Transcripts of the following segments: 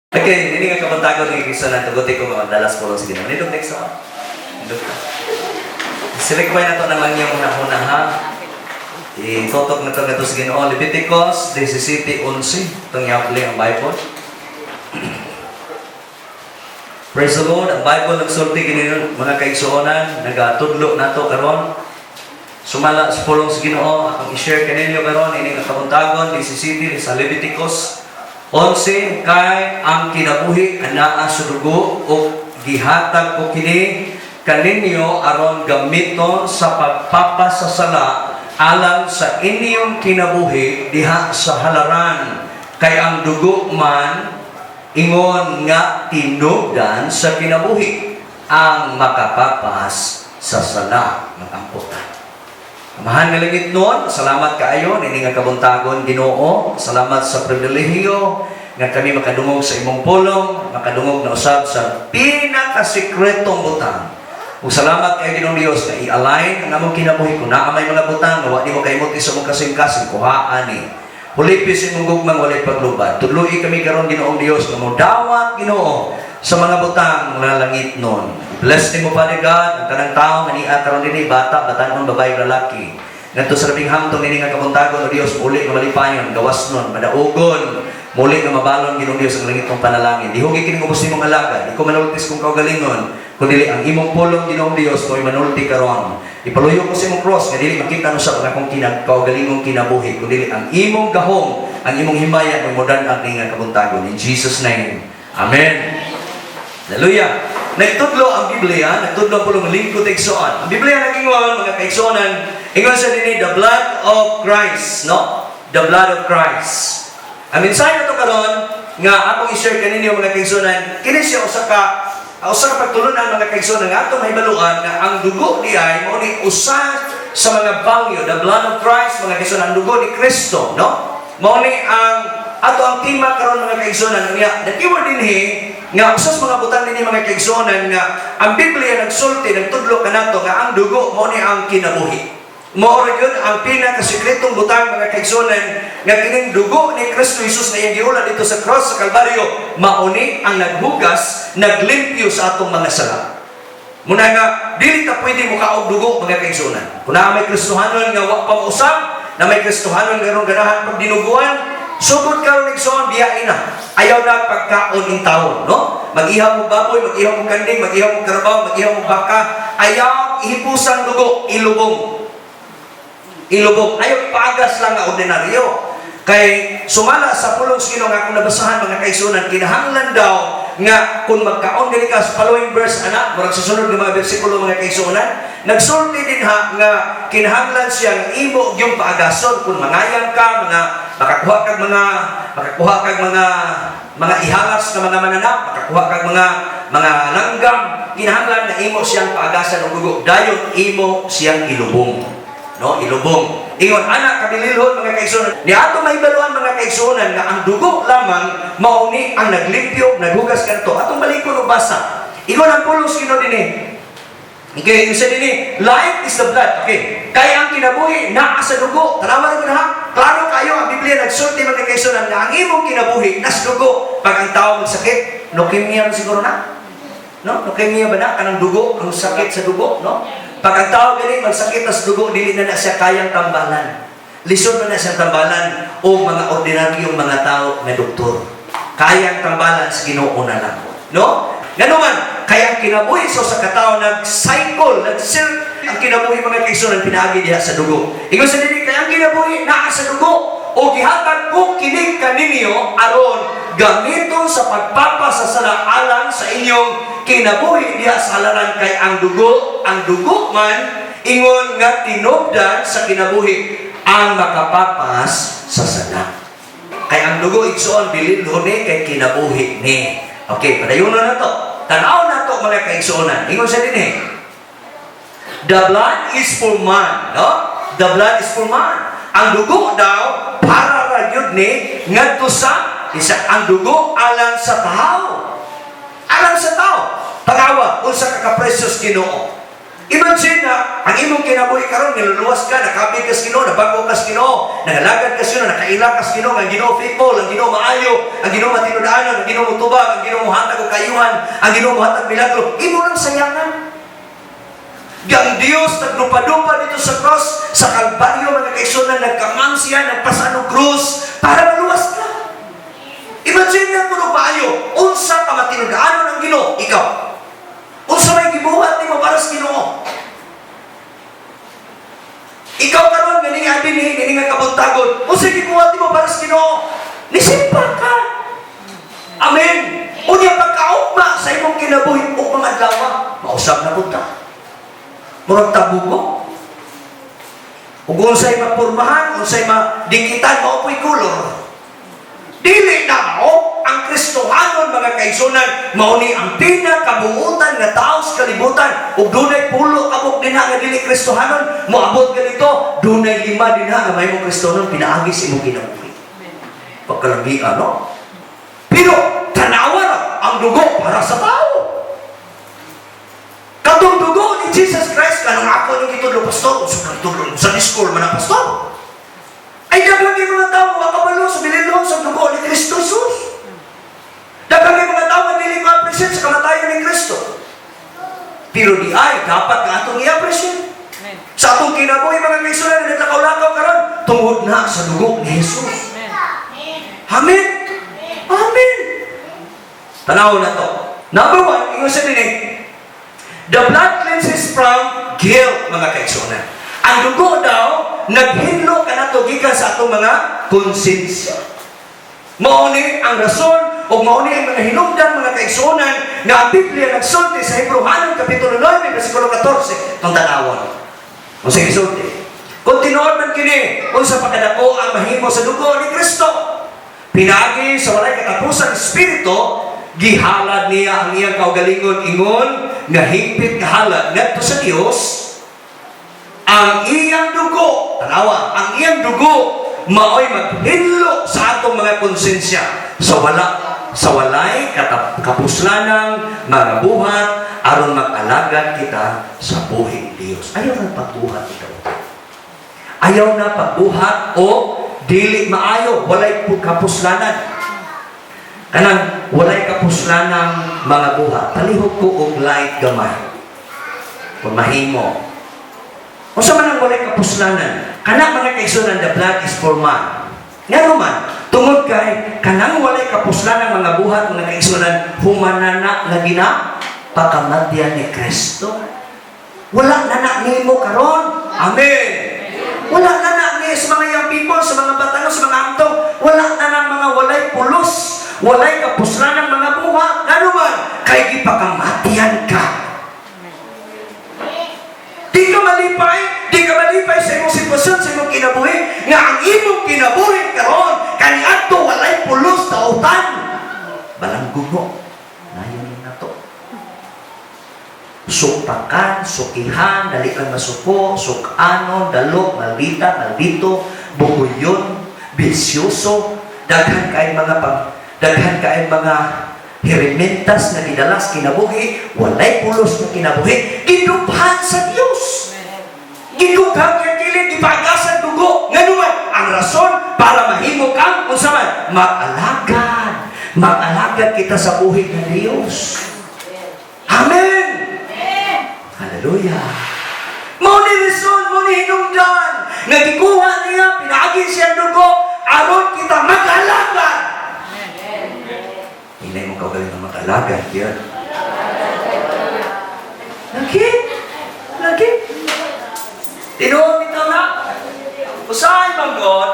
Okay, ini nga kabuntagon ng igsoon na tuguti ko nga dalas pulong sa Ginoo. Nindot next one. Nindot ka. Silikbay na to ng lang yung una-una ha. Itutok na to nga to sa Ginoo. Leviticus 17:11. Itong yabli ang Bible. Praise the Lord. Ang Bible nagsulti kini, mga kaigsuonan, nagatudlo nato karon. Sumala sa pulong sa Ginoo, akong i-share kaninyo karon ini nga kabuntagon 17 sa Leviticus 11, kay ang kinabuhi anaa sa dugo ug gihatag ko kini kaninyo aron gamiton sa pagpapasasala alang sa inyong kinabuhi diha sa halaran, kay ang dugo man ingon nga tinubdan sa kinabuhi ang makapapas sa sala. Mag-ampo ta. Amahan nga langitnon, salamat kaayo ini nga kabuntagon, Ginoo. Salamat sa pribilehiyo nga kami makadungog sa imong pulong, makadungog na usab sa pinakasikretong butang. Ug salamat kay Ginoong Dios na i-align ang among kinabuhi. Kung naa may mga butang nga wa nimo kaimot sa imong kasing-kasing, kuhaan ni. Hulipis imong gugmang walay paglubad. Tudloi kami karon, Ginoong Dios, nga modawat, Ginoo, sa mga butang nga langitnon. Bless nimo, Father God, ang tanang tao nga niya karon dinhi, bata, batanon, babae, lalaki. Ngadto sa labing hamtong nini nga kabuntagon, o Dios, muli nga malipayon, gawas nun, madaugon, muli nga mabalon, Ginoong Dios, ang langitnong panalangin. Dihugi kining ubos nimong alagad, di ko manultis kung kaugalingon, kundi ang imong pulong, Ginoong Dios, mo'y manulti karon. Ipaluyo ko sa imong cross, nga dili makita no sa akong kaugalingong kinabuhi, kundi ang imong gahom, ang imong himaya, mo'y mudan-ag ni nga kabuntagon. In Jesus' name, Amen. Hallelujah. Nagtudlo ang Biblia, nagtudlo ang pulong lingkod igsoon. Ang Biblia nagingon, mga kaigsuonan, ingon sa dinhi, the blood of Christ, no? The blood of Christ. Ang mensahe nato karon nga akong i-share kaninyo, mga kaigsuonan, kini siya usa ka pagtulunan, mga kaigsuonan, nga atong mahibaluan nga ang dugo di ay mao ni usa sa mga value, the blood of Christ, mga kaigsuonan, ang dugo ni Kristo, no? Mao ni ang ato ang tema karon, mga kaigsuonan. Nga the keyword dinhi nga usa sa mga butang dinhi, mga kaigsuonan, nga ang Biblia nagsulti, nagtudlo kanato nga ang dugo mao ni ang kinabuhi. Mao ra gyud ang pinakasikretong butang, mga kaigsuonan, nga kining dugo ni Kristo Jesus na iyang giula dito sa cross sa Kalbaryo mao ni ang naghugas, naglimpyo sa atong mga sala. Muna nga dili ta pwede mukaog dugo, mga kaigsuonan. Kung naa may Kristohanon nga wa pa mousab, na may Kristohanon nga ganahan pag dinuguan, sugod karon, igsoon, biyain na. Ayaw na pagkaon in taon, no? Mag-ihaw mo baboy, mag-ihaw mo kanding, mag-ihaw mo karabaw, mag-ihaw mo baka, ayaw ihipusan dugo, ilubong. Ilubong. Ayaw ipagas lang nga ordinaryo. Kay sumala sa pulong sa Ginoo nga akong nabasahan, mga kaigsuonan, kinahanglan daw nga kung magkaon gani ka sa following verse ana, murag susunod nga mga bersikulo, mga kaigsuonan, nagsulti din ha nga kinahanglan siyang imo yung paagason kung mangayam ka, mga makakuha kag mga ihalas nga mga mananap, makakuha kag mga langgam, kinahanglan na imo siyang paagasan og dugo, dayon imo siyang ilubong, no? Ilubong. Ingon ana kabililhon, mga kaigsuonan. Ni ato mahibaluan, mga kaigsuonan, nga ang dugo lamang mao ni ang naglimpyo, naghugas kanto. Atong balikon og basa. Ingon ang pulong sa Ginoo dinhi. Okay, yung sa dinhi, life is the blood. Okay. Kay ang kinabuhi naa sa dugo. Tanawa ra ha. Klaro kayo ang Biblia nagsulti, mga kaigsuonan, nga ang imong kinabuhi nas dugo. Pag ang tao magsakit, leukemia man siguro na. No? Leukemia ba na kanang dugo, ang sakit sa dugo, no? Pag ang tao gani magsakit sa dugo, dili na na siya kayang tambalan. Lisod na na siyang tambalan o mga ordinaryong mga tao nga doktor. Kayang tambalan sa Ginoo na lang. No? Ngano man, kaya ang kinabuhi so sa katao nag-cycle, nag ang kinabuhi, mga kaigsuonan, pinaagi diha sa dugo. Ingon sa dili, kaya ang kinabuhi naa sa dugo o gihatag ko kini kaninyo aron gamiton sa pagpapasasala alang sa inyong kinabuhi diha sa halaran, kay ang dugo man ingon nga tinubdan sa kinabuhi ang makapapas sa sala. Kay ang dugo, igsoon, bililhon ni kay kinabuhi ni. Okay, padayon na to. Tanaw na to, mga kaigsuonan. Ingon sa dinhi. The blood is for man, no? The blood is for man. Ang dugo daw para ra gyud ni ngadto sa isa, ang dugo alang sa tao. Alang sa tao. Pagawa unsa ka ka-precious Ginoo. Imagine na ang imong kinabuhi karon niluluwas ka, nakabig ka sa Ginoo, nabago ka sa Ginoo. Ginoo, nangalagad ka sa Ginoo, nakaila ka sa Ginoo, ang Ginoo faithful, ang Ginoo maayo, ang Ginoo matinud-anon, ang Ginoo mutubag, ang Ginoo muhatag og kaayuhan, ang Ginoo muhatag milagro, imo lang sayangan. Gang Dios naglupa-lupa dito sa cross, sa Kalbaryo, mga kaigsuonan, nagkamang siya, nagpasan og krus para maluwas ka. Imagine na kuno maayo, unsa ka matinud-anon ang Ginoo, ikaw. Unsa may gibuhat nimo para sa Ginoo? Ikaw karon nga ning dinhi ini nga kabuntagon, unsa gibuhat nimo para sa Ginoo? Nisimba ka. Amen. Unya pagkaugma sa imong kinabuhi ug mga adlaw, mausab na pud ta. Murag tabugo. Ug unsay mapurmahan, unsay madikitan, mao po'y kolor. Dili na mao ang Kristohanon, mga kaigsuonan, mao ni ang pinakabuutan nga tao sa kalibutan. Ug dunay 10 kabuk dinha nga dili Kristohanon, moabot ganito, dunay 5 dinha nga mahimong Kristohanon pinaagi sa imong kinabuhi. Pagkalagi ano? Pero tanawa ra ang dugo para sa tao. Katong dugo ni Jesus Christ, kanang ako yung gitudlo, "Pastor, unsa kang gitudlo sa school man ang pastor?" Ay, daghan kay mga tao makabalo sa bililon sa dugo ni Kristo Jesus. Daghan kay mga tao nga dili ma-appreciate sa kamatayon ni Kristo. Pero di ay dapat nga atong i-appreciate. Amen. Sa atong kinabuhi, mga kaigsuonan, nga naglakaw-lakaw karon tungod na sa dugo ni Jesus. Amen. Amen. Amen. Tanaw na to. Number one, ingon sa dinhi, the blood cleanses from guilt, mga kaigsuonan. Ang dugo daw, naghinlo kanato gikan sa atong mga konsensya. Mao ni ang rason o mao ni ang mga hinungdan, mga kaigsuonan, nga ang Biblia nagsulti sa Hebreohanon Kapitulo 9, versikulo 14, itong tanawon. Unsa gisulti? Kung tinuod man kini, unsa pa kadako ang mahimo sa dugo ni Kristo? Pinaagi sa walay katapusang espiritu, gihalad niya ang iyang kaugalingon ingon nga hingpit nga halad ngadto sa Dios. Ang iyang dugo, tanawa, ang iyang dugo maoy maghinlo sa atong mga konsensya sa walay kapuslanang mga buhat aron mag-alagad kita sa buhi Dios. Ayaw na pagbuhat ikaw. Ayaw na pagbuhat o dili maayo, walay kapuslanan. Kanang walay kapuslanang mga buhat. Palihog ko og light gamay. Kung mahimo. Unsa man ang walay kapuslanan? Kana, mga kaigsuonan, the blood is for man. Ngano man, tungod kay kanang walay kapuslanang mga buhat, mga kaigsuonan, humanana nga gina pakamatyan ni Kristo. Wala na na nimo karon. Amen. Wala na na ni sa mga young people, sa mga batanon, sa mga amtong, wala na na mga walay pulos, walay kapuslanang mga buhat. Ngano man, kay gipakamatian ka. Di ka malipay, di ka malipay sa imong sitwasyon, sa imong kinabuhi, nga ang imong kinabuhi karon kaniadto walay pulos, dautan. Balanggugo, nayon na to. Supakan, sukihan, dali lang masuko, sukanon, dalo, maldita, maldito, buhuyon, bisyoso, daghan kay mga herimentas na gidalas kinabuhi, walay pulos na kinabuhi, giduphan sa Dios. Gidughan niya kilid, gipagasan dugo. Ngano man, ang rason para mahimo kang unsa man, mag-alagad. Mag-alagad kita sa buhi ng Dios. Amen. Hallelujah. Mao ni rason, mao ni hinungdan nga gikuha niya, pinaagi siya dugo, aron kita mag-alagad. Hinay mo kaugaling nga mag-alagad, yan. Lagi. Lagi. Tinuod bitaw na. Usahay man God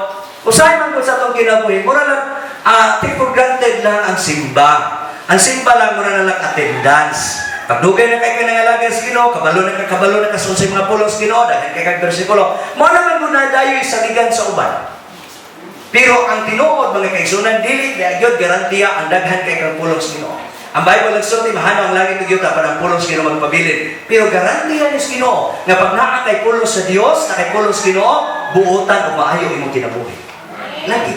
sa atong kinabuhi. Mura lang, take for granted lang ang simba. Ang simba lang, mura na lang attendance. Pag dugay na kay ka nangalaga sa Ginoo, kabalo na ka sa unsay mga pulong sa Ginoo, daghan kay kag bersikulo. Mao naman mo na dayoy saligan sa uban. Pero ang tinuod, mga kaigsuonan, dili gyud garantiya ang daghan kay kang pulong sa Ginoo. Ang Bible nagsulti, mahanaw ang langit ug yuta para ang pulong sa Ginoo magpabilin. Pero garantiya ni sa Ginoo nga pag naa kay pulong sa Dios, naa kay pulong sa Ginoo, buotan ug maayo imong kinabuhi. Lagi.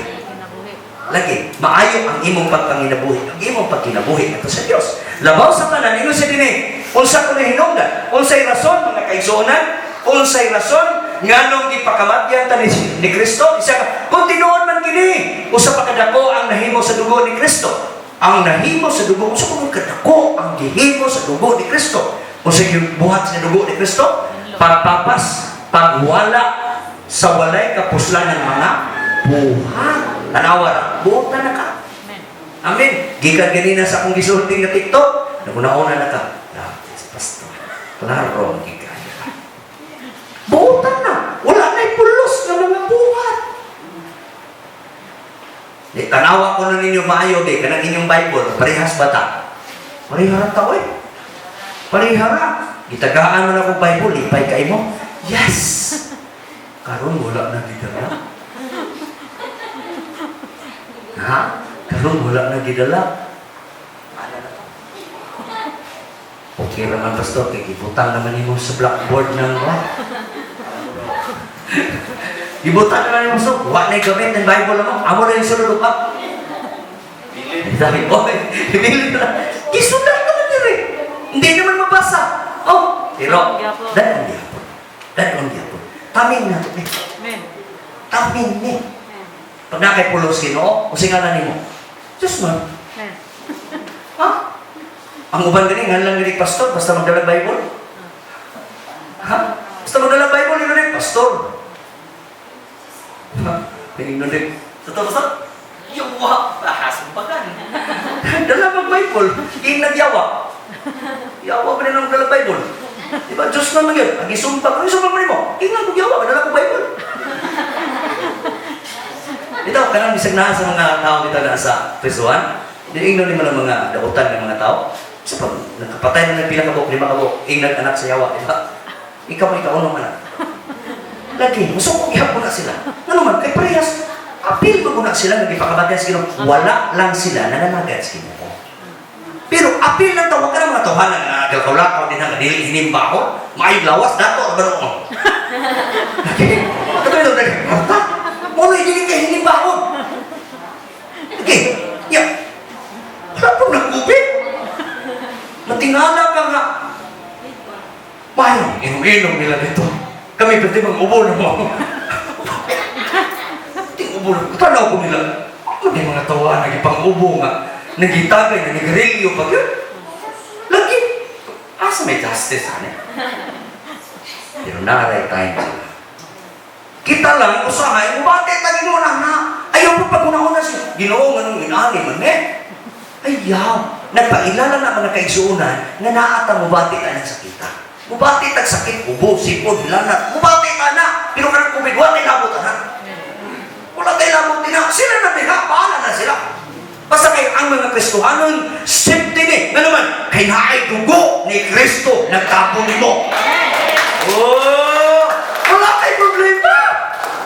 Lagi, maayo ang imong pagpanginabuhi, ang imong pagkinabuhi ngadto sa Dios. Labaw sa tanan, ingon sa dinhi, unsa ko hinungdan, unsay rason, mga kaigsuonan, unsay rason Nganong gipakamatyan ta ni Kristo? Isa ka, kung tinuod man kini, usa pa kadako ang nahimo sa dugo ni Kristo. Ang nahimo sa dugo, usa pa kadako ang gihimo sa dugo ni Kristo. Unsa buhat sa dugo ni Kristo? Pagpapas, pagwala sa walay kapuslan ng mga buhat. Tanawa ra, buotan na ka. Amen. Amen. Gikan ganina sa akong gisulti nga TikTok, naguna-una na ka. Ah, pastor. Klaro ang gikan. Buotan na. Wala na'y pulos na mga buhat. Di, tanawa ko na ninyo maayo, di, kanang inyong Bible, parehas ba ta? Parehara ta, oy. Parehara. Gitagaan mo na akong Bible, lipay kay mo. Yes! Karon wala na gidala. Ha? Karon wala na gidala. Ano na to? Okay raman, pastor, kay gibutang naman nimo sa blackboard ng what? Gibutang naman nimo sa wa na gamit ng Bible mo. Amo na yung sulod up. Sabi, oy, bilin na. Gisulat naman dire. Hindi naman mabasa. Oh, pero dayon gyapon. Dayon gyapon. Taming na to ni. Amen. Taming ni. Amen. Pag naa kay pulos Ginoo, unsay ngalan nimo? Diyos man. Amen. Ha? Ang uban gani ngan lang gani pastor basta magdala Bible. Ha? Basta magdala Bible ingon ni pastor. Ha? Ingon ni. Totoo, pastor? Yawa, bahasumbagan. Dala mag Bible, ing nagyawa. Yawa pa rin ang dala Bible. Di ba? Diyos naman yun. Ang isumpa, ang isumpa mo nimo. Ingat kong yawa, dala ko Bible. Ito, kanang bisag naa sa mga tao dito na sa prisuhan, di ingnon nimo ng mga dautan ng mga tao. Sa pag nakapatay na ng pila ka buok, 5 ka buok, ingnan anak sa yawa, di ba? Ikaw may kaunong anak. Lagi, musuko gihapon na sila. Ano man, kay parehas, apil mo na sila, nagipakabatay sa Ginoo. Wala lang sila nananagan sa Ginoo. Pero apil lang tawag ka ng mga tawhanan nga galkaw-lakaw din nga dili hinimbahon, maayong lawas dato ang baroon. Okay? Ito ito, nagkakwarta. Muna dili kay hinimbahon. Okay, yeah. Wala pong nagkubit. Matingala ka nga. Paano? Inom-inom nila dito. Kami pwede mag-ubo na mo. Ting ubo na. Tanaw ko nila. Ano yung mga tawa, nagipang-ubo nga. Nagitagay, nanigarilyo pa yun. Lagi. Asa may justice, ano? Pero naray time sila. Kita lang, usahay, mubate, tagin mo na na. Ayaw pa pag-una-una siya. Ginoo, nga nung inani man eh. Ayaw. Nagpailala na mga kaigsuonan nga naata mubati ta ng sakita. Mubati tag sakit, ubo, sipon, hilanat. Mubati ta na. Pero kanang COVID, wala tay labot ana. Wala tay labot na. Sila na diha, paala na sila. Basta kay ang mga Kristohanon, safety ni. Nga naman, kay naay dugo ni Kristo nagtapon nimo. Oh, wala tay problema.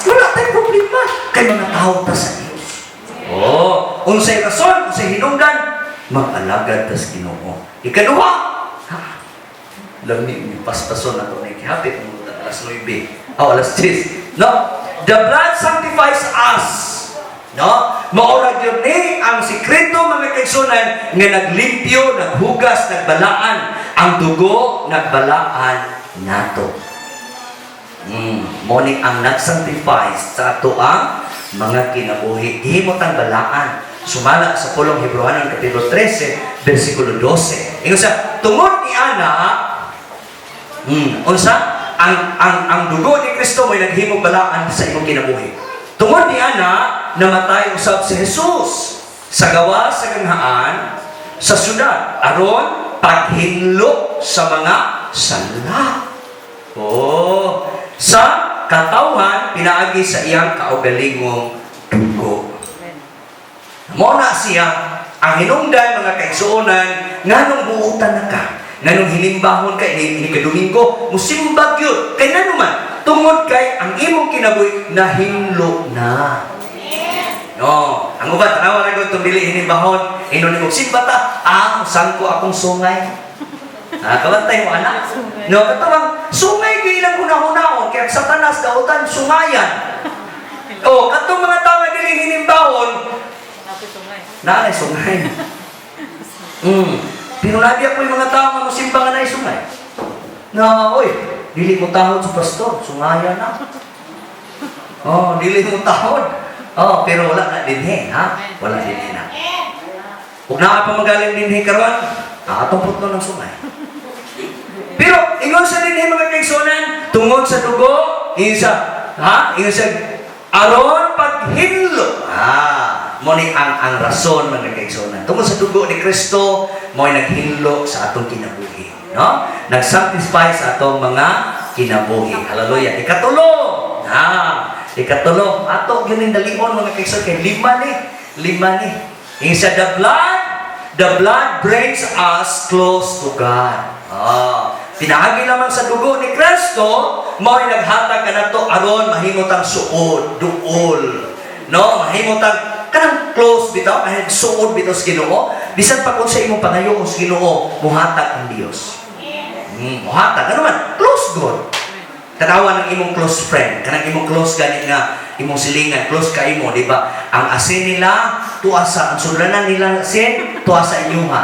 Wala tay problema. Kay mga tao ta sa Dios. Oh, unsay rason, unsay hinungdan, mag-alagad ta sa Ginoo. Ikaduha, ha? Lami ni paspason na to na ikihapit ang alas 9. Oh, alas 10. No? The blood sanctifies us. No? Maura gyud ni ang sikreto, mga kaigsuonan, nga naglimpyo, naghugas, nagbalaan. Ang dugo nagbalaan nato. Mo ni ang nagsanctify sa ato ang mga kinabuhi. Gihimo tang balaan. Sumala sa pulong Hebreohanon kapitulo 13, versikulo 12. Ingon sa tungod ni ana, unsa ang dugo ni Kristo may naghimong balaan sa imong kinabuhi. Tungod ni ana, namatay usab si Jesus sa gawa sa ganghaan sa syudad aron paghinlo sa mga sala. Oh, sa katawhan pinaagi sa iyang kaugalingong dugo. Amen. Mo na siya ang hinungdan, mga kaigsuonan, nganong buutan na ka, nganong hinimbahon ka ini, ini ka Domingo musimbag yun kay nanuman tungod kay ang imong kinabuhi nahinlo na. No, ang uban tanawa na gud tong dili hinimbahon, inon nimo simba ta, ah, sangko akong sungay. Ah, kabantay mo anak. No, katawang sungay gyud ilang hunahunahon kay ang Satanas dautan sungayan. Oh, katong mga tawo nga dili hinimbahon, Tapos sungay. naay sungay. Pero labi ako yung mga tao nga musimba nga naay sungay. Na, oy, Dili mo tahod sa pastor, sungaya na. Oh, dili mo tahod. Oh, pero wala na dinhi, ha? Wala dinhi na. Ug naa pa magaling dinhi karon, atong putlo ng sungay. Pero ingon sa dinhi, mga kaigsuonan, tungod sa dugo, ingon sa, ha? Ingon sa aron paghinlo. Ah, mo ni ang rason, mga kaigsuonan. Tungod sa dugo ni Kristo, mo naghinlo sa atong kinabuhi, no? Nag-sanctify sa atong mga kinabuhi. Hallelujah. Ikatulo. Ha, ikatulo. Ato gyud dalion, mga kaigsuonan, kay lima ni, lima ni. Ingon sa the blood brings us close to God. Ah, pinaagi lamang sa dugo ni Kristo, mao'y naghatag kanato aron mahimo tang suod, duol. No, mahimo tang kanang close bitaw, kahit suod bitaw sa Ginoo, bisan pa kung sa imong pangayo sa Ginoo, muhatag ang Dios. Muhatag ano man, close God. Tanawa ng imong close friend, kanang imong close gani nga imong silingan, close ka imo, di ba? Ang asin nila, tuwa sa, ang sudlanan nila asin, tuwa sa inyuha.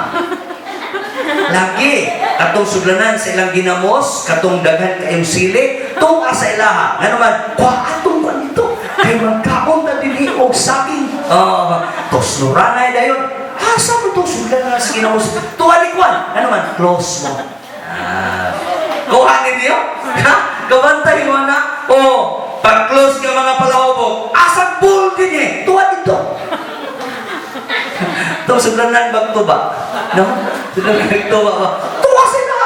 Lagi, katong sudlanan sa ilang ginamos, katong daghan kayong sili, tuwa sa ilaha. Ngano man, kuha atong kuan dito, kay magkaon ta dinhi og saging. Oh, tosnuranay dayon. Asa mo itong sudlanan sa ginamos? Tuwa ni kuan. Ngano man, close mo. Ah, kuha ninyo? Ha? Kabantay mo na? Oh, pag close ka mga palahubog, asang pool din eh. Tuwa dito. Itong sudlanan bagto ba? No? Sudlanan bagto ba? Tuwa sila!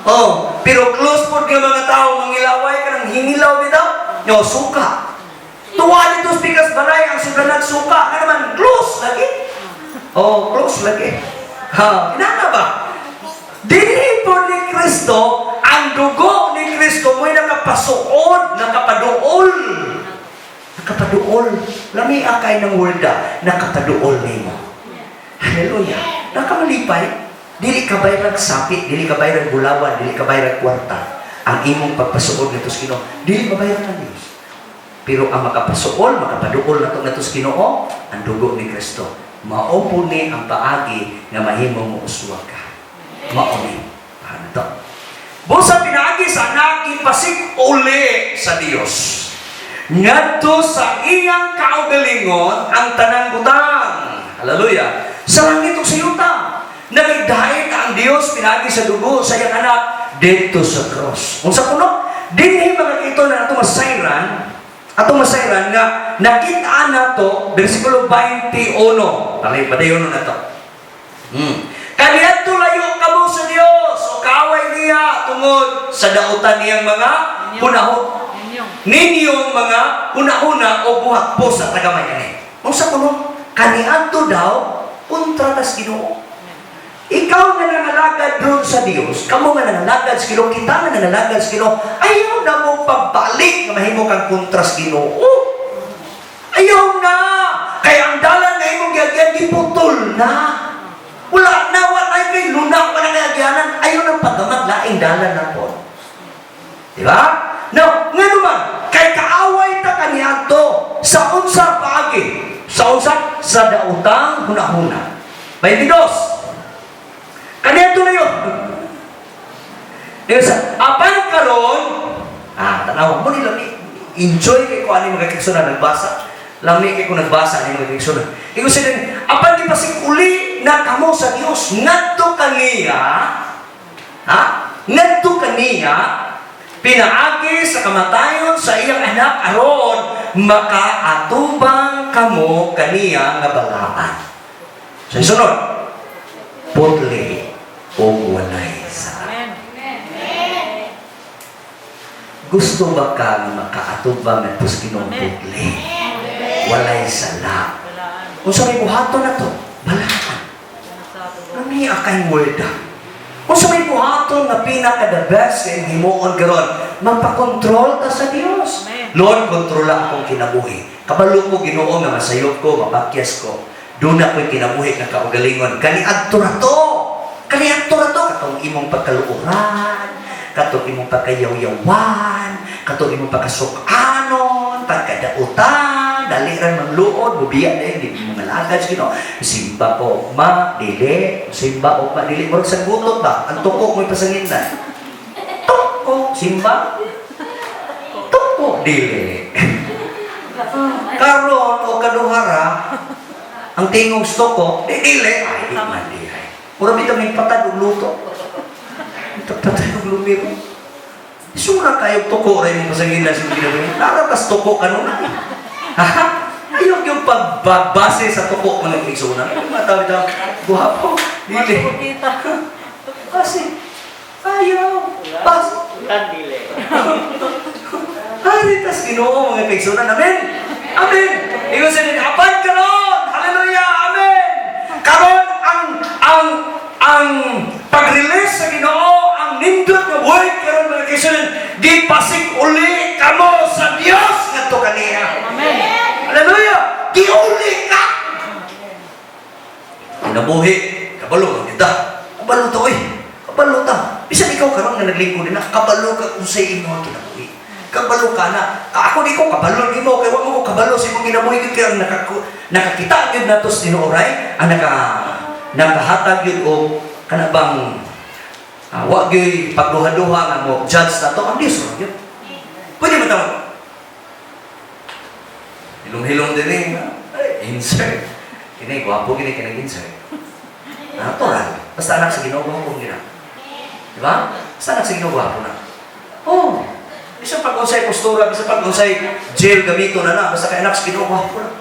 Oh, pero close po nga mga tao, mangilaway ka ng hingilaw bitaw. No, suka. Tuwa dito sa balay ang sudlanan suka. Ano man, close lagi. Oh, close lagi. Ha, inana ba? Dinhi po ni Kristo, ang dugo ni Kristo mo'y nakapasuod, nakapaduol. Nakapaduol. Lami akay ng word, nakapaduol nimo. Hallelujah. Nakamalipay. Dili ka bayrag sapi, dili ka bayrag bulawan, dili ka bayrag kwarta. Ang imong pagpasuod ngadto sa Ginoo, dili mabayran ng Dios. Pero ang makapasuol, makapaduol nato ngadto sa Ginoo, ang dugo ni Kristo. Mao po ni ang paagi nga mahimo mo uswa ka. Mao ni. Ano to? Busa pinaagi sa anak ipasig-uli sa Dios ngadto sa iyang kaugalingon ang tanang butang. Hallelujah. Sa langit ug sa yuta. Nagdaig ang Dios pinaagi sa dugo sa iyang anak didto sa cross. Unsa kuno? Dinhi, mga ito na atong masayran nga nakita nato bersikulo 21. Talay padayon na to. Kaniadto layo kamo sa Dios o kaaway niya tungod sa dautan niyang mga hunahon Ninyong. Ninyong mga hunahuna o buhat po sa tagamay ani. Unsa kuno? Kaniadto daw kontra tas Ginoo. Ikaw nga nangalagad doon sa Dios, kamo nga nangalagad sa Ginoo, kita nga nangalagad sa Ginoo, ayaw na mo pagbalik nga mahimo kang kontra sa Ginoo. Ayaw na! Kaya ang dalan nga imong giagyan, giputol na. Wala na, wala kay lunak pa na kayagyanan. Ayaw na paggamat, laing dalan na po. Di ba? Now, nga naman, kay kaaway ta kaniadto sa unsa paagi? Sa unsa? Sa daotang hunahuna. 22. Kaniadto na yun. Diba sa, apan karon, tanawa mo ni lami, enjoy kay ko ani, mga kaigsuonan, nagbasa. Lami kay ko nagbasa ani, mga kaigsuonan. Ingon siya din, apan gipasig uli na kamo sa Dios ngadto kaniya, ha? Ngadto kaniya pinaagi sa kamatayon sa iyang anak aron makaatubang kamo kaniya nga balaan. Sa sunod, putli o walay sala. Amen. Gusto ba ka nga makaatubang ngadto sa Ginoo Amen. putli? Walay sala. Balaan. Kung sa may buhaton na to, balaan. Sa dugo. Lami akay word. Kung sa may buhaton nga pinaka the best kay himuon karon, magpakontrol ta sa Dios. Amen. Lord, kontrola akong kinabuhi. Kabalo ko, Ginoo, nga masayop ko, mapakyas ko. Doon na ko'y kinabuhi nga kaugalingon. Kaniadto ra to. Kaniadto ra to. Katong imong pagkaluoran, katong imong pagkayawyawan, katong imong pagkasukanon, pagkadautan, dali ra mangluod, mubiya na di mo ngalagad sa Ginoo. Simba ko ma, dili, simba o ma, dili, murag sa gutot ba? Ang tuko mo'y pasanginlan. Tuko. Simba? Tuko dili. Karon o kaduhara, ang tingog sa tuko, di dili. Ay, di man di ay. Mura bitaw may patad og luto. Patad og lumiro. Sura kayo tuko rin mo pasangilan sa kinabuhi. Naratas tuko kanunay. Ha? Ayaw yung pagbabase sa tuko mga kaigsunan. Ay, mga tao ito, guwapo. Dili. Kita. Kasi, ayaw. Bas. Kandile. Hari tas Ginoo mga kaigsunan. Amen. Amen. Ingon sa ninyo, apan karon. Hallelujah. Amen. Karon ang pag-release sa Ginoo, ang nindot nga word karon mga kaigsunan, gipasig uli kamo sa Dios ngadto kaniya. Amen. Hallelujah! Giuli ka! Kinabuhi, kabalo ang kita. Kabalo ta, oy. Kabalo ta. Bisan ikaw karon nga naglingkod na, kabalo ka kung sa imo ang kinabuhi. Kabalo ka na. Ako di ko kabalo nimo kay wa mo ko kabalo sa imong kinabuhi kay ang nakakita gyud nato sa Ginoo right? Ang nakahatag gyud og kana bang wa gyud pagduha-duha nga mo judge nato ang Dios ra gyud. Pwede ba tawag? Hilong-hilong din eh. Ay, insert. Kini, gwapo kini kini insert. Natural. Basta anak sa Ginoo, gwapo gina. Di ba? Basta anak sa Ginoo, gwapo na. Oh. Bisan pag unsay postura, bisan pag unsay gel gamito na na, basta kay anak sa Ginoo, gwapo na.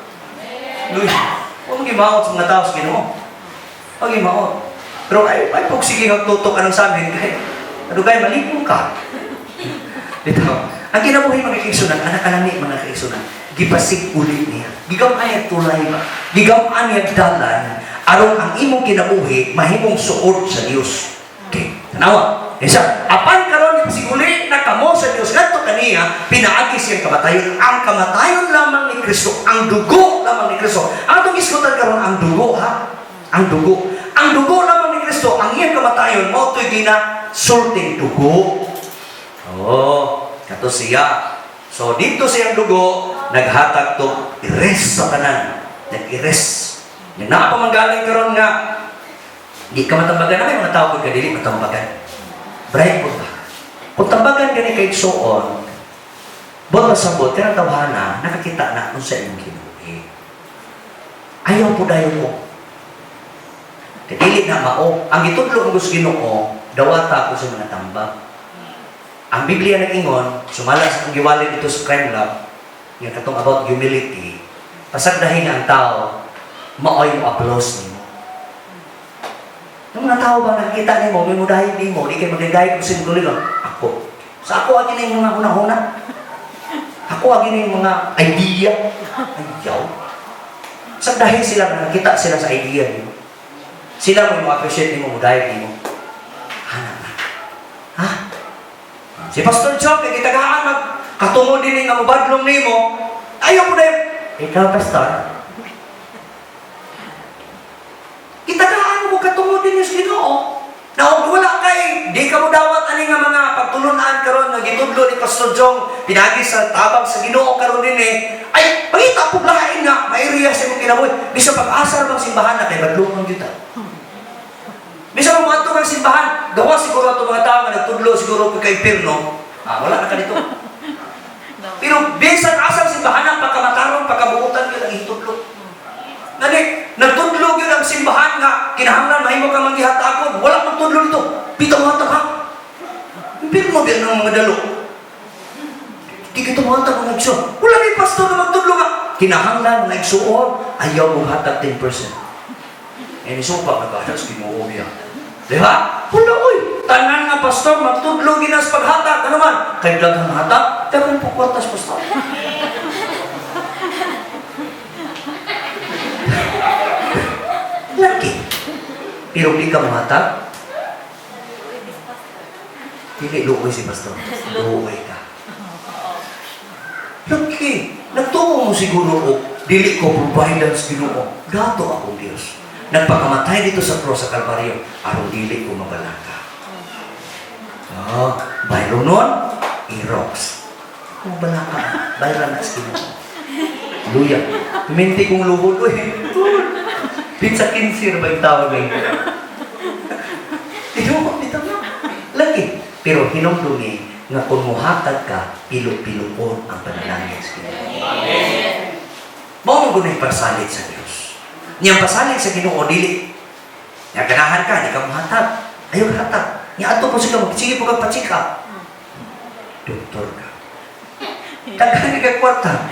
Luy, huwag mong gimaot sa mga tao sa Ginoo. Huwag gimaot. Pero ay pag sige tutok ka ng samin, kay, ano kay, malipong ka. Dito. Ang kinabuhi mga kaigsunan, anak kanani mga kaigsunan, gipasig ulit niya. Gigam-an niya tulay ba? Gigam-an niya dalan, aron ang imong kinabuhi, mahimong suod sa Dios. Okay, tanawa. Isa, apan karon gipasig uli na kamo sa Dios ngadto kaniya, pinaagi siyang kamatayon. Ang kamatayon lamang ni Kristo, ang dugo lamang ni Kristo. Ang atong isgutan karon ang dugo ha. Ang dugo. Ang dugo lamang ni Kristo, ang iyang kamatayon mao to'y ginasulting dugo. Oh, kato siya. So dito siyang dugo, naghatag to ires sa tanan. Nag-ires. Nga naa pa man galing karon nga di ka matambagan na may mga tao kung kadili matambagan. Bright po ba? Kung tambagan gani kay suon, bot pasabot kanang tawhana nakakita na kung sa imong kinabuhi. Ayaw po dayon ko. Kay dili na mao. Ang gitudlo ko sa Ginoo, dawata ko sa mga tambag. Ang Biblia nag-ingon, sumala sa akong giwali dito sa Crime Lab, nga katong about humility, pasagdahin ang tao, maoy mo applause nimo. Yung mga tao ba nakikita nimo, may mudahin nimo, di kay magagayad kung sino lang. Ako. Sa ako agi na yung mga hunahuna. Ako agi na yung mga idea. Ayaw. Sagdahin sila, nakakita sila sa idea nimo. Sila mo appreciate nimo, mudahin nimo. Hanap na. Ha? Si Pastor Job, kay gitagaan mag katungod din nga mobadlong nimo, ayaw mo na. Ikaw, Pastor. Gitagaan mo katungod din sa Ginoo. Na og wala kay di ka mo dawat ani nga mga pagtulunan karon nga gitudlo ni Pastor Jong pinagi sa tabang sa Ginoo karon dinhi ay pangita pug lain nga mairiya sa imong kinabuhi bisan pag-asar bang simbahan na kay badlongon gyud ta. Bisan mo adto kang simbahan, gawa siguro ato mga tao nga nagtudlo siguro pag kay impierno. Ah, wala na ka dito. Pero bisan asang simbahan na pagkamatarong, pagkabuutan gyud ang itudlo. Ngani, nagtudlo gyud ang simbahan nga kinahanglan mahimo ka manggihatagon, wala magtudlo dito. Bitaw hatag ha. Impierno biya ng mga dalo. Di kita mohatag ang igsoon. Wala may pastor na magtudlo nga. Kinahanglan na igsuon, ayaw mo hatag 10%. Eh, ni supa, nag-alas, Ginoo niya. Di ba? Wala, oy. Tanan nga pastor, magtudlo ginas paghatag. Ano man? Kay daghang hatag, daghang po kwartas, pastor. Lagi. Pero di ka muhatag, dili luoy si pastor. Luoy ka. Lagi. Nagtuo mo siguro og dili ko provider sa Ginoo. Dato akong Dios. Nagpakamatay dito sa cross sa Kalbaryo, aron dili ko mabalaka. Oh, bayro nun, irox. Kung balaka, bayra na sa Ginoo. Luya. Minti kong luhod, uy. Pizza 15 na ba yung tawag ngayon? Tinuok dito na. Lagi. Pero hinumdumi Nga kung muhatag ka, pilo-pilokon ang panalangin sa Ginoo. Mao man gud pasalig sa Dios. Niyang pasalig sa Ginoo dili. Nya ganahan ka, di ka muhatag. Ayaw hatag. Nya adto po sila, sige po kang pa-check up. Doktor ka. Daghan ka kwarta.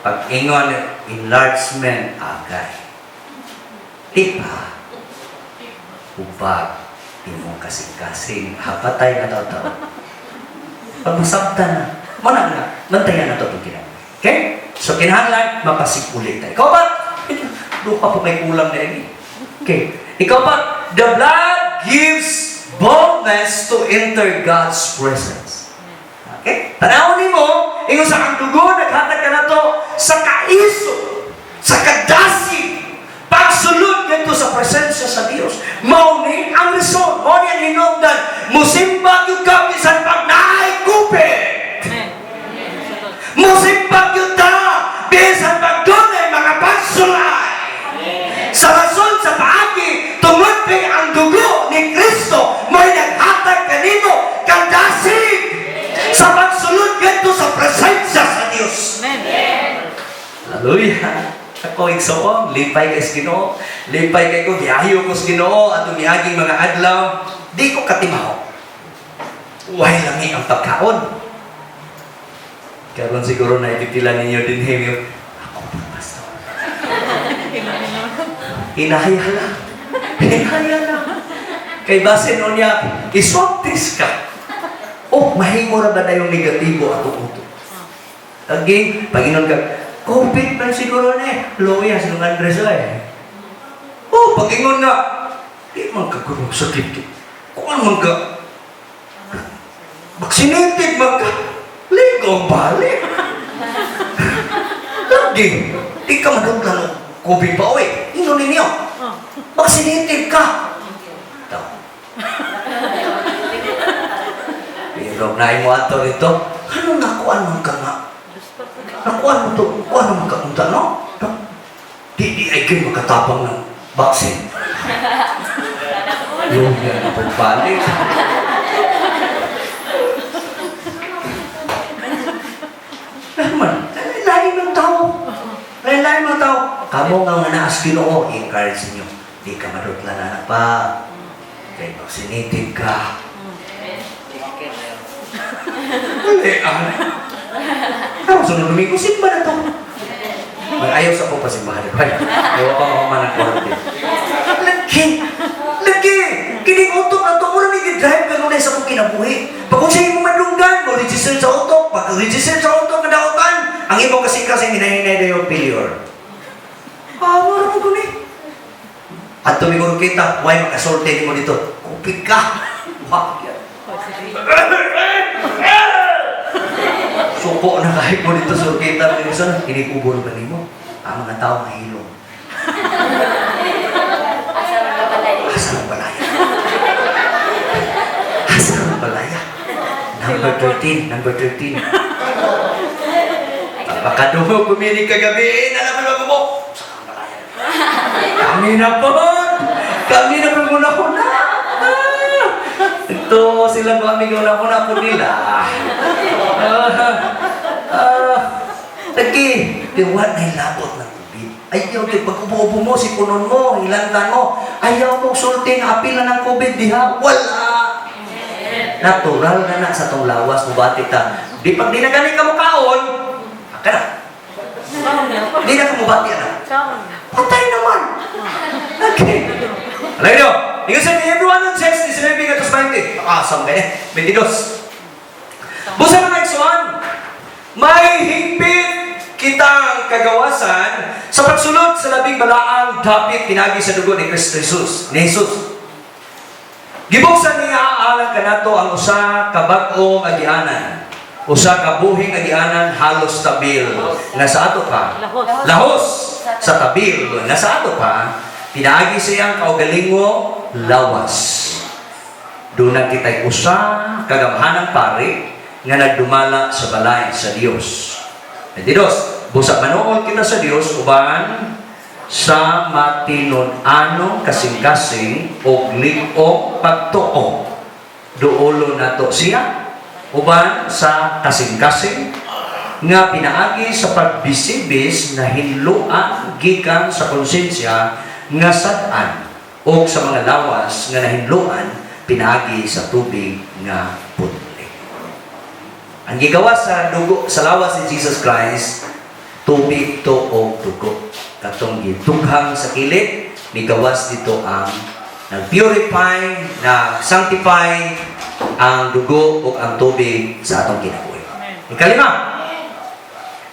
Pag ingon, enlargement, agay. Di pa. Hubag, imong kasing-kasing, hapatay na tao-tao. Pag masabtan na, muna nga, bantayan na to itong kinabuhi. Okay? So, kinahanglan, mapasikuli tayo. Ikaw ba? Doon pa po may kulang na ini. Okay. Ikaw pa, the blood gives boldness to enter God's presence. Okay? Tanawon nimo, ingon sa ang dugo, naghatag ka na to sa kaiso, sa kadasig, pagsulod ngadto sa presensya sa Dios. Mao ni ang reason, mao ni ang hinungdan, musimba gyud ka bisan pag naay COVID. Musimba gyud ta bisan pag dunay mga pagsulay. Sa rason sa paagi, tungod kay ang dugo ni Kristo may naghatag kanimo kadasig sa pagsulod ngadto sa presensya sa Dios. Hallelujah. Ako igsoon, lipay kay sa Ginoo. Lipay kay ko, giayo ko sa Ginoo atong miaging mga adlaw, di ko katimaho. Way lami ang pagkaon. Karon siguro na ipipila ninyo din yung ako pa, pastor. Hinaya lang. Hinaya lang. Kay basin unya, i-swab test ka. Oh, mahimo ra ba na yung negatibo atong utok? Agi, Panginoon ka, COVID man siguro na eh. Loya, sinong Andres eh. Oh, pag-ingon nga, di man ka guro sakit. Kuan man ka, vaccinated man ka, ligo ang balik. Lagi, di ka maduglan ng COVID pa, oy. Ingon ninyo, vaccinated ka. Ito. Pero na mo ato nito, ano nakuan man ka nga? Nakuan mo to, kuan man ka unta, no? No? Di ay kayo makatapang ng vaccine. Yung yan ang pagbalik. Naman, lain ng tao. Lain ng tao. Kamo nga nga naas Ginoo, encourage ninyo. Di ka madutla na pa. Kay vaccinated ka. Hindi, ah. Ako, sunod Domingo, simba na to. Mag-ayaw sa ko pa simbahan. Ay, ayaw pa mahuman ang quarantine. Lagi! Lagi! Kining utok na to, muna ni drive ka nunay sa akong kinabuhi. Pag kung sa imong madunggan, mo register sa utok. Pag register sa utok, kadautan, ang imong kasing-kasing hinahinay na yung failure. Ah, wala mo guni. At tumiguro kita, why makasulti mo dito? Kupit ka! Wag yan. Suko na kahit mo dito sa kita, minsan, inikubo na ba nimo? Ang mga tao mahilom. Asa man balay? Asa ang balaya? Asa ang balaya? Number 13, number 13. Baka dumog puminig kagabi, nalaman mo mo. Kami na po! Kami na po muna ko na! Ah! Ito sila kami una ko na po nila. Lagi, tiwan na hilabot ng COVID. Ayaw, di pag ubo-ubo mo, sipunon mo, hilantan mo. Ayaw mo sulti nga apil na ng COVID diha. Wala! Natural na na sa tong lawas, mubati ta. Di pag di na gani ka mukaon, aka na. Di na ka mubati, anak. Patay naman! Okay. Alam niyo, ingon sa Hebrew 1:6, 19 at 20. Asam ka niya. 22. Busa mga igsoon, may higpit kitang kagawasan sa pagsulod sa labing balaang dapit pinagi sa dugo ni Kristo Jesus. Ni Jesus. Gibuksan niya alang kanato ang usa ka bag-ong agianan. Usa ka buhing agianan halos tabil nga sa ato pa. Lahos. Lahos sa tabil nga sa ato pa pinaagi sa iyang kaugalingo lawas. Doon kita'y usa kagamhanang pari nga nagdumala sa balay sa Dios. 22. Busa manuol kita sa Dios uban sa matinud-anong kasing-kasing og lig-og pagtuo. Duolo nato siya uban sa kasing-kasing nga pinaagi sa pagbisibis na hinluan gikan sa konsensya nga sad-an o sa mga lawas nga nahinluan pinaagi sa tubig nga putli. Ang gigawas sa dugo sa lawas ni Jesus Christ, tubig to o dugo. Katong gitughang sa kilid, migawas dito ang nag-purify, nag-sanctify ang dugo o ang tubig sa atong kinabuhi. Ikalima,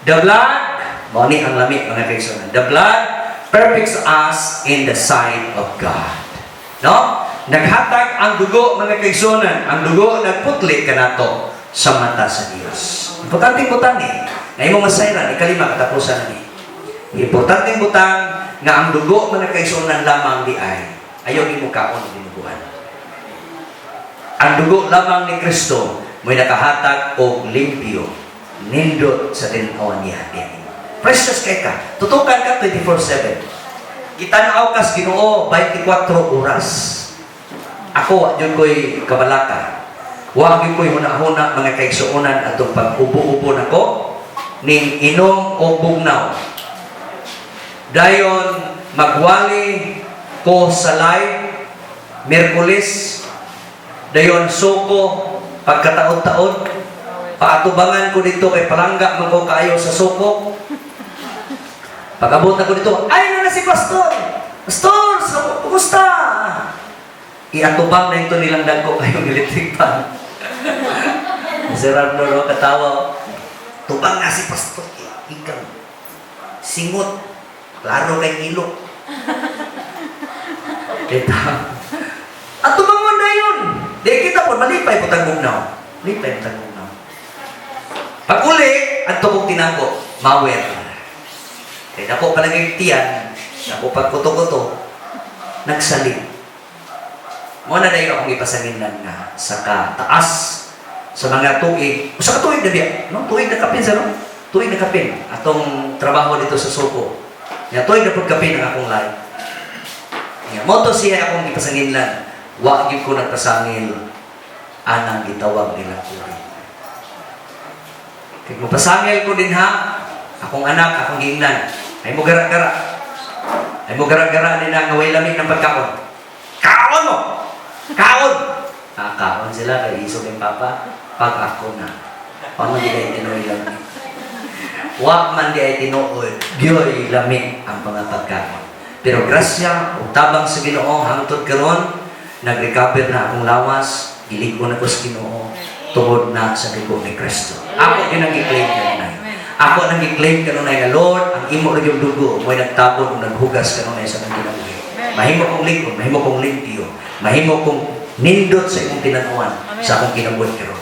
the blood, mao ni ang lami, mga kaigsuonan. The blood perfects us in the sight of God. No? Naghatag ang dugo, mga kaigsuonan, ang dugo nagputli kanato sa mata sa Dios. Importanteng butang ni, nga imong masayran, ikalima, katapusan na ni. Importanteng butang nga ang dugo, mga kaigsuonan, lamang di ay ayaw imo kaon og dinuguan. Ang dugo lamang ni Kristo mo'y nakahatag og limpyo, nindot sa tinawon niya. Precious kay ka. Tutukan ka 24/7. Gitanaw kas Ginoo 24 oras. Ako, wa jud ko'y kabalaka. Wa gyud ko'y huna-huna, mga kaigsuonan, atong pag-ubo-ubo nako ning inom og bugnaw. Dayon magwali ko sa live Miyerkules, dayon suko pagkataod-taod, paatubangan ko dito kay palangga man ko kaayo sa suko. Pag-abot ako dito, "Ay na na si Pastor. Pastor, kumusta?" Iatubang na ito nilang dagko kayong electric fan. Si Arno, no, katawa. "Tubang na si Pastor. Ikaw. Singot. Klaro kay ilok." Kita. Atubang mo na yun. Di kita po, malipay po tag bugnaw. Malipay po tag bugnaw. Pag uli, adto kong tinago, mawer. Kaya dako palagi tiyan, dako pag kuto-kuto, nagsalig. Mo na dayon akong ipasanginlan nga sa kataas sa mga tuig, usa ka tuig na biya, no? Tuig na kapin sa no? Tuig na kapin atong trabaho dito sa Suko. Nga tuig na pud kapin ang akong life. Nga mo to siya akong ipasanginlan. Wa gyud ko nagpasangil anang gitawag nila kuri. Kay mapasangil ko din ha, akong anak, akong giingnan, "Ay mo gara-gara. Ay mo gara-gara din na nga way lami ng pagkaon. Kaon mo! Kaon!" Ah, kaon sila kay isog yung papa. Pag ako na. Wa man di ay tinuoy lami. Wa man di ay tinuoy. Gyoy lami ang mga pagkaon. Pero grasya ug tabang sa Ginoo hangtod karon nag-recover na akong lawas, gilig-on ako sa Ginoo tungod na sa dugo ni Kristo. Ako gyud ang gi-claim kanunay. Ako nang gi-claim kanunay nga, "Lord, ang imo ra gyud dugo mo'y nagtabon ug naghugas kanunay sa akong kinabuhi. Mahimo kong lig-on, mahimo kong limpyo, mahimo kong nindot sa imong tinan-awan sa akong kinabuhi karon."